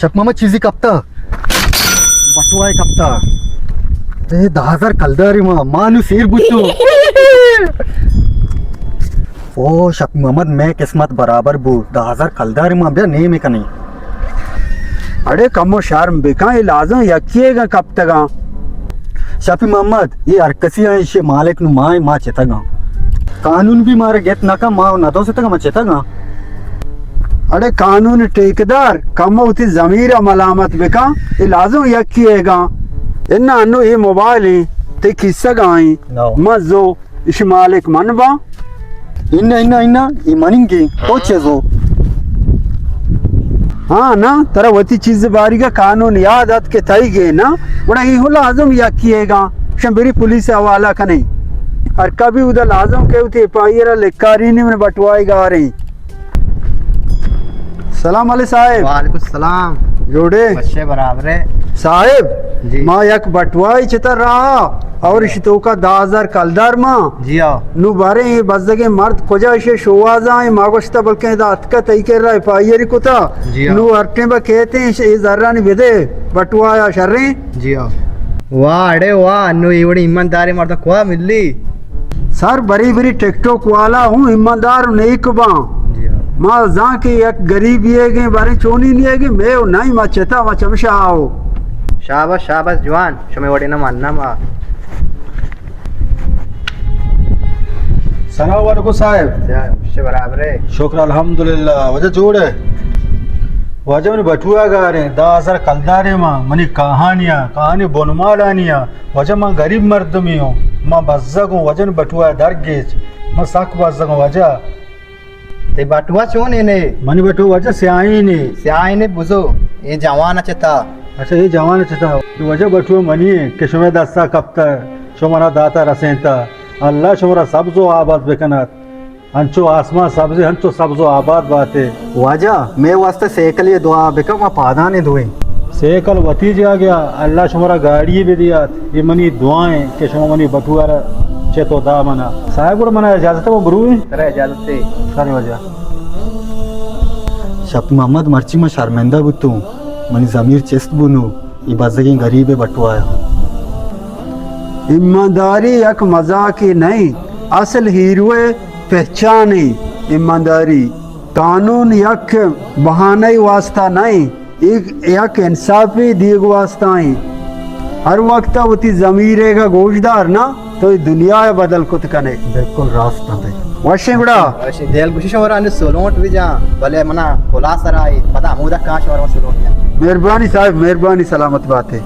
شپی محمد، چیزی کپتا۔ بٹوائے کپتا۔ اے دہ ہزار کلداری ما، ما نو سیر بوتو۔ او شپی محمد، مئے قسمت برابر بو، دہ ہزار کلداری ما، بیا نیمے کنیں۔ اڑے کمو شرم بکن، اے لازم یکی ئیگاں کپتگاں۔ شپی محمد، اے ہر کسی آں، ایشی مالک نو ما ایں، ما چتگاں۔ قانون بھی مارا گپت نہ کن، ما نہ دوستگاں، ما چتگاں۔ اڑے قانون ٹیکدار، کمو وتی ضمیر ءَ ملامت بکن، اے لازم یکی ئیگاں۔ انا انو اے موبائل ایں، تئی کیسگ ءَ ایں۔ نو۔ من زو، ایشی مالک من باں۔ انا، انا، انا، اے منیگیں، تو چے زو؟ ہاں نا، ترا وتی چیز باریگا قانون یاد ات کہ تئیگیں نا، گڑا اے ہو لازم یکی ئیگاں، شن بری پولیس حوالہ کنیں۔ ہر کبھی ادا لازم کہ وتی ایف آئی آر لکھارینی من بٹوائی گاریں۔ سلام علیکم صاحب۔ وعلیکم السلام۔ جوڑے؟ اچھے برابر ہے۔ صاحب، جی۔ ما یک بٹوائی چتا رہا اور جی۔ اشی توکا دہ ہزار کلدار ما۔ جی ہاں۔ نو بارے اے بزگیں مرد کجا اشی شوازا ایں، ما گوشتا بلکیں ادا اتکا تئی کرا ایف آئی آر کتا۔ جی ہاں۔ نو ہر ٹیم با کہتے ہیں اے زرانی بدے بٹوایا شریں۔ جی ہاں۔ واہ، اڑے واہ، انو اے وڑی ایمانداریں مرد کوا ملی؟ سر، بری بری ٹک ٹاک والا ہوں ایماندار و نیک باں۔ جی ہاں۔ ما زان کہ یک غریب ئیگیں، باریں چونی نیگیں، مئے و نہیں، ما چتا، ما چمشا آؤ۔ شاباش، شاباش جوان، شمے وڑے نہ ماننا ما۔ سلام علیکم صاحب۔ جی ہاں، اچھے برابر ہے۔ شکر الحمدللہ، واجہ جوڑ ہے؟ واجہ منی بٹوا گاریں، دہ ہزار کلداریں ما، منی کہانیاں، کہانی بنمالانیاں۔ واجہ من غریب مردمے اوں، من بزگ اوں، واجہ منی بٹوا در گیچ، من سک بزگ اوں واجہ۔ تئی بٹوا چونیں نے؟ منی بٹوا واجہ سیاہیں نے۔ سیاہیں نے بزو، اے جوان چتا۔ اچھا، اے جوان چتا۔ واجہ بٹوا منی ایں کہ شمے دستا کپتا، شما منا داتا رسینتا۔ اللہ شمارا سبز و آباد بکنات۔ انچو آسمان سبز، انچو سبز و آباد باتے۔ واجہ، مئے واسطہ سیکل ءِ دعا بکن، ما پادانی دوئیں۔ سیکل وتی جاگہ ءَ، اللہ شمارا گاڑی بدیات، اے منی دعا ایں کہ شما منی بٹوارا چہ تو دا منا۔ صاحب گڑا منا اجازت ہے، ما بروئیں؟ ترا اجازت ہے۔ سر واجہ۔ شپی محمد، مرچی من شرمندہ بوتوں، منی ضمیر چست بو نو۔ اے بزگیں غریب ءِ بٹوایا۔ ایمانداری یک مزاکے نہ ایں، اصل ہیرو ءِ پہچان ایں ایمانداری۔ قانون یک بہانہ ءِ واسطہ نہ ایں، اے یک انصافے دیگ واسطہ ایں۔ ہر وقت وتی ضمیر ءَ گوشدار نا۔ تو اے دنیا ءَ بدل کت کنے۔ بالکل راست انت۔ وشیں گڑا۔ وشیں۔ دل گوشی شمارا انو سلونٹ بجاں، بلے منا کلاس سرا اے، پدا ہمودا کاش شمارا سلونٹ جاں۔ مہربانی صاحب، مہربانی، سلامت باتے۔